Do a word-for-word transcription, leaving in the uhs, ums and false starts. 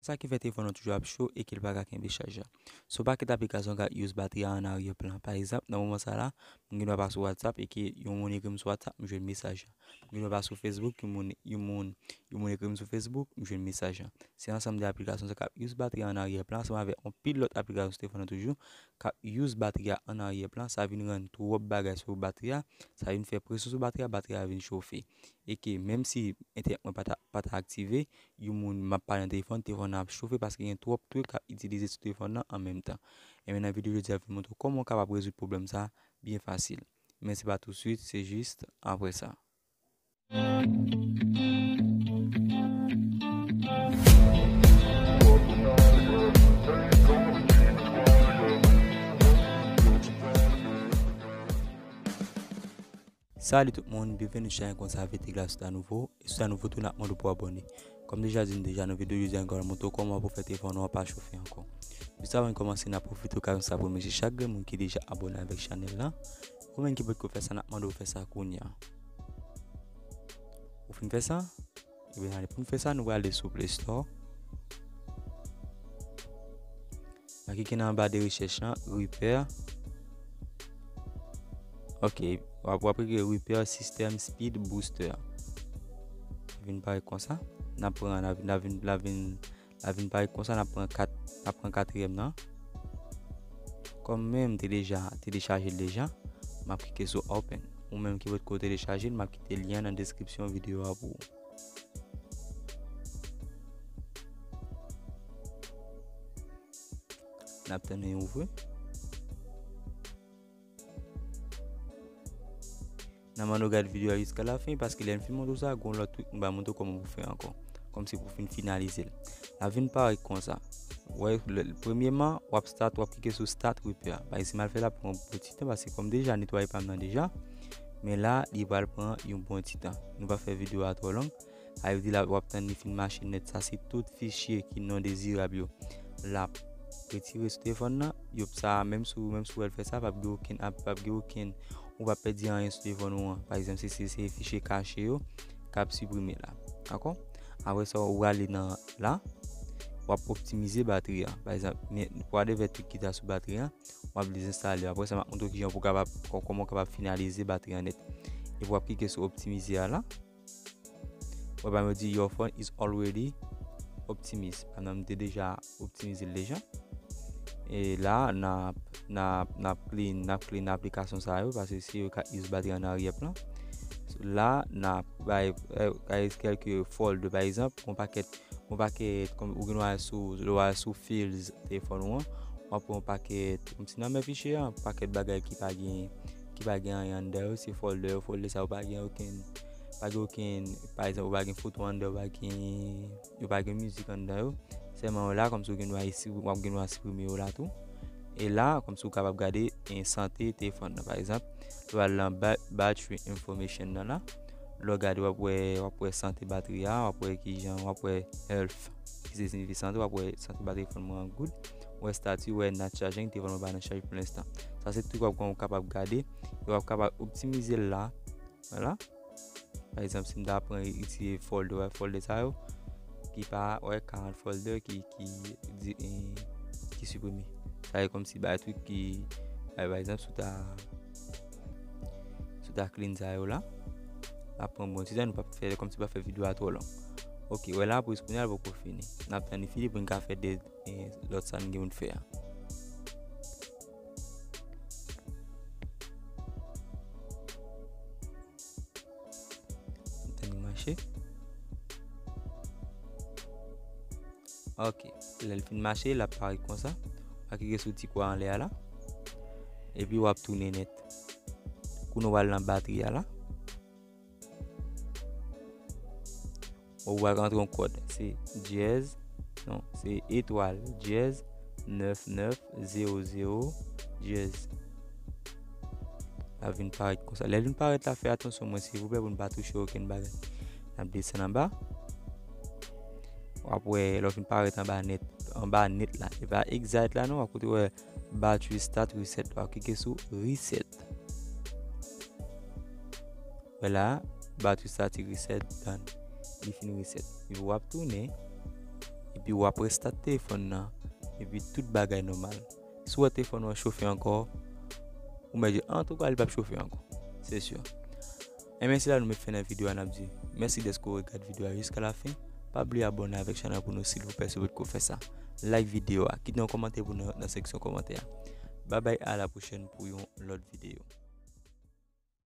Sa ki fè telefòn nan toujou ap cho e ke l pa ka kenbe chaj la. Se yon pakèt aplikasyon k ap use batri a an aryè plan. Pa egzanp, nan moman sa la, m gen dwa pa sou WhatsApp e ke yon moun ekri m sou WhatsApp, m jwenn mesaj la. M gen dwa pa sou Facebook, yon moun, yon moun, yon moun ekri m sou Facebook, m jwenn mesaj la. Se ansanm de aplikasyon sa k ap use batri a an aryè plan, ansanm avèk yon pil lòt aplikasyon sou telefòn nan toujou, k ap use batri a an aryè plan, sa vin rann twòp bagay sou batri a, sa vin fè presyon sou batri a, batri a vin chofe. E ke menm si entènèt mwen pa ta, pa ta aktive, yon moun m ap pale nan telefòn, telefòn nan ap chofe paske gen twòp twik k ap itilize sou telefòn nan an menm tan. Ebyen, nan videyo jodi a, m vin montre w kòman w kapab rezoud pwoblèm sa a byen fasil. Men se pa tousuit, se jis apre sa. Salut tout moun, byenveni sou chanèl konsa Vete Glas tout a nouvo. E si w ta nouvo tou, n ap mande w pou abòne. Kòm deja di n deja nan videyo jodi a, n pral montre w kòman pou fè telefòn ou an pa chofe ankò. Jis avan n kòmanse, n ap pwofite okazyon sa pou remèsye chak grenn moun ki deja abòne avèk chanèl la. Ou menm ki potko fè sa, n ap mande w fè sa kounye a. Ou fin fè sa? Ebyen, ale pou n fè sa, nou prale sou Play Store. N a klike nan anba de rechèch lan, Reaper. Ok, w ap, w ap ekri Reaper System Speed Booster. Vin parèt konsa. N a pran, n a, n a vin, n a vin, n a vin parèt konsa, n a pran kat, n a pran katriyèm nan. Kòm mwen m te deja telechaje l deja, m ap klike sou Open. Ou menm ki potko telechaje l, m ap kite lyen an nan deskripsyon videyo a pou ou. N ap tann li ouvri. N a mande w gade videyo a jiska lafen, paske lè n fin montre w sa, gon lòt twik nou va montre w kòman pou fè ankò. Kòmsi pou fin finalize l. L ap vin parèt konsa. Wè, lè, premyèman, w ap start, w ap klike sou Start Repair. Bagay si m al fè l ap pran yon bon ti tan, paske kòm deja netwaye pa m nan deja, men la, li pral pran yon bon ti tan. Nou pa fè videyo a twò long. Sa vle di la, w ap tann li fin mache nèt. Sa se tout fichye ki non dezirab yo. L ap retire sou telefòn nan. Yo, sa, menm si w, menm si w wè l fè sa, p ap gen okenn, ap, p ap gen okenn, ou p ap pèdi anyen sou telefòn ou an. Pa egzanp, se, se, se fichye kache yo k ap siprime la. Dakò? Apre sa, ou prale nan la, w ap optimize batri a. Pa egzanp, men, pou adevèt twik ki ta sou batri a, w ap dezenstale yo. Apre sa, m ap montre w kijan pou kapab, kò-, kòman w kapab finalize batri a nèt. Epi w ap klike sou optimize a la. Wè, pa m di, "Your phone is already optimized." Pa m te deja optimize l deja. E la, n ap, n ap, n ap clean, n ap clean aplikasyon sa yo, paske se yo k ap use batri an aryè plan. La, n ap bay, eh, bay kèlke folder, pa egzanp, yon pakèt, yon pakèt, kòm ou gen dwa sou, dwa sou files telefòn ou an, w ap pran yon pakèt, kòmsi nan men fichye a, yon pakèt bagay ki pa gen, ki pa gen anyen anndan yo, se folder yo, folder sa yo pa gen okenn, pa gen okenn, pa egzanp, yo pa gen foto anndan, yo pa gen, yo pa gen mizik anndan yo. Sèlman yo la, kòmsi w gen dwa esi-, w ap gen dwa siprime yo la tou. E la, kòmsi w kapab gade, eh, sante telefòn nan. Pa egzanp, lè w al nan ba-, battery information nan la, lè w gade, w ap wè, w ap wè sante batri a, w ap wè kijan, w ap wè health, ki se siyifi sante, w ap wè sante batri telefòn mwen an good. W wè stati, w wè not charging, telefòn mwen pa nan chaj pou lenstan. Sa se twik w ap, w kapab gade, e w ap kapab optimize l la. Vwala. Pa egzanp, si m ta pran itilize folder, wè, folder sa yo, ki pa, wè, karant folder ki, ki, di, eh, ki siprime. Sa e kòmsi bay twik ki, bay, pa egzanp, si w ta, si w ta clean sa yo la, l ap pran bon ti tan, nou p ap fè, kòmsi pa fè videyo a twò long. Ok, wè la, pou kounye a, l poko fini. N ap tann li fini pou n ka fè de, eh, lòt sa n gen pou n fè a. Tann li mache. Ok. Lè l fin mache, l ap parèt konsa. W a klike sou ti kwa anlè a la. Epi w ap tounen nèt. Kounye a w al nan batri a la. Ou pral rantre yon kòd. Se dyèz, non, se etwal dyèz nèf nèf zewo zewo dyèz. L ap vin parèt konsa. Lè l vin parèt la, fè atansyon mwen, silvouplè, pou n pa touche okenn bagay. N ap desann anba. W ap wè, lè w fin parèt anba nèt, anba nèt la. E pa exact la, non, w ap kote w wè battery start reset. W ap klike sou reset. Vwala, battery start reset done. Li fin reset. Epi w ap tounen. epi w ap restart telefòn nan, epi tout bagay nòmal. Si w wè telefòn ou an chofe ankò, ou mèt di, antouka, li p ap chofe ankò. Se si. Enben, se la nou met fen nan videyo a, n ap di mèsi dèske w regade videyo a jiska la fen. Pa bliye abòne avèk chanèl pou nou, silvouplè, si w potko fè sa. Like videyo a, kite yon kòmantè pou nou nan seksyon kòmantè a. Babay, a la pwochèn pou yon lòt videyo.